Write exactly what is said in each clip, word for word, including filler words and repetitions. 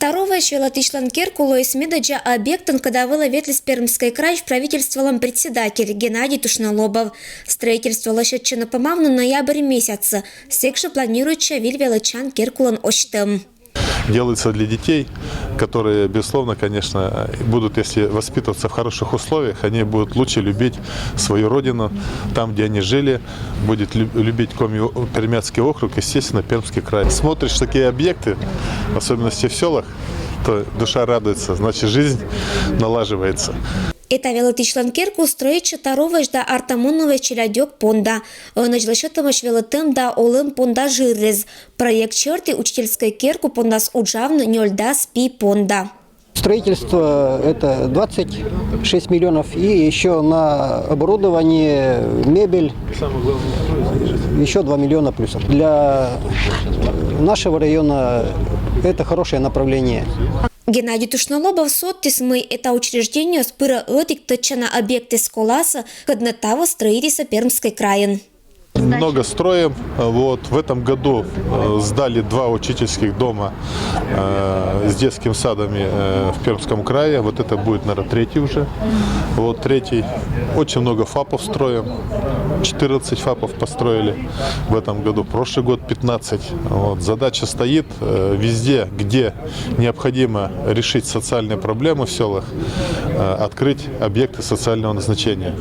Таровоесь велӧтысьлӧн керка лоис медодзза объектӧн, кӧда вылӧ ветліс Пермскӧй край правительстволӧн председатель Геннадий Тушнолобов. Строительство лӧсьӧдчӧны помавны ноябрь месяцын. Сэк жӧ планируйтчӧ выль велӧтчан керкалӧн осьтӧм. Делается для детей, которые, безусловно, конечно, будут, если воспитываться в хороших условиях, они будут лучше любить свою родину, там, где они жили, будет любить Коми-Пермяцкий округ, естественно, Пермский край. Смотришь такие объекты, в особенности в селах, то душа радуется, значит, жизнь налаживается. Эта велӧтысьлӧн керка стрӧитчӧ Таровоесь да Артамоновоесь челядьӧк понда. Ӧнӧдз лӧсьӧдӧмаӧсь велӧтӧм да олӧм понда жыррӧс. Проект серти учительскӧй керка пондас уджавны нёльдас пи понда. Строительство это двадцать шесть миллионов и еще на оборудование, мебель, еще два миллиона плюсом. Для нашего района это хорошее направление. Геннадий Тушнолобов содтіс, мый эта учреждениеыс пырӧ ӧтик тӧдчана объектӧс коласӧ, кӧднӧ таво стрӧитісӧ Пермскӧй крайын. Много строим. Вот в этом году э, сдали два учительских дома э, с детскими садами э, в Пермском крае. Вот это будет, наверное, третий уже. Вот третий. Очень много ФАПов строим. четырнадцать ФАПов построили в этом году. Прошлый год пятнадцать. Вот. Задача стоит э, везде, где необходимо решить социальные проблемы в селах, э, открыть объекты социального назначения.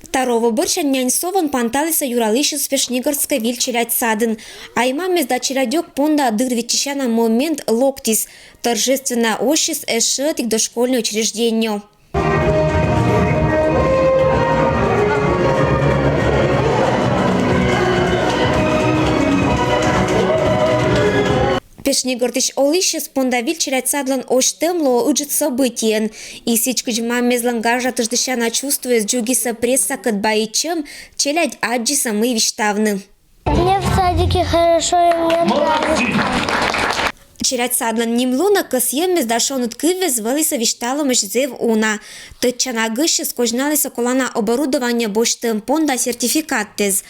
Тарово бӧрся нянь совӧн панталісӧ юралысьыс Вешнегорскӧй выль челядь садын. Ай-мамъяс да челядьӧк понда дыр виччысяна момент локтіс. Торжественнӧя осис эшшӧ ӧтик дошкольнӧй учреждение. Вешнегортысь олысьяс понда выль челядь садлӧн осьтӧм лоӧ ыджыд событиеӧн. И сідзкӧдз мамъяслӧн гажа тӧждысяна чувствояс дзугисӧ прессакӧд баитчӧм, челядь аддзисӧ, мый висьтавны. Мне в садике хорошо и мне нравится. Челядь садлӧн нимлунӧ кӧсйӧмъяс да шоныд кывъяс вӧлісӧ висьталӧмаӧсь зэв уна. Тӧдчана гӧсьтъяс козьналісӧ колана оборудование босьтӧм понда сертификатъяс.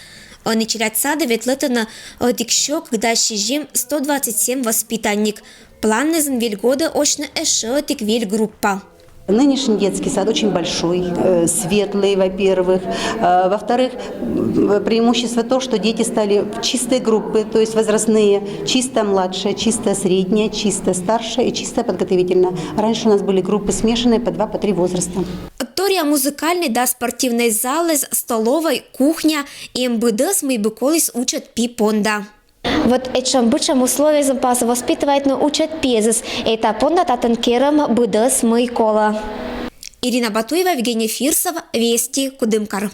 Ӧні челядь садӧ ветлӧтӧны ӧтик сё кык да сизим, сто двадцать семь воспитанник. Планнасӧн выльгодӧ осьны эшшӧ ӧтик выль группа. Нынешний детский сад очень большой, э, светлый, во-первых. Э, во-вторых, м, преимущество то, что дети стали в чистые группы, то есть возрастные, чисто младшая, чисто средняя, чисто старшая и чисто подготовительная. Раньше у нас были группы смешанные по два, по три возраста. Торъя музыкальнӧй да спортивнӧй залыс, столовӧй, кухня, эм быдӧс, мый бы коліс учӧт пи понда. Вот этшӧм бытшӧм условиеясын пасӧ воспитывайтны учӧт пиӧсыс. Эта понда татӧн керӧм быдӧс, мый колӧ. Ирина Батуева, Евгений Фирсов, Вести, Кудымкар.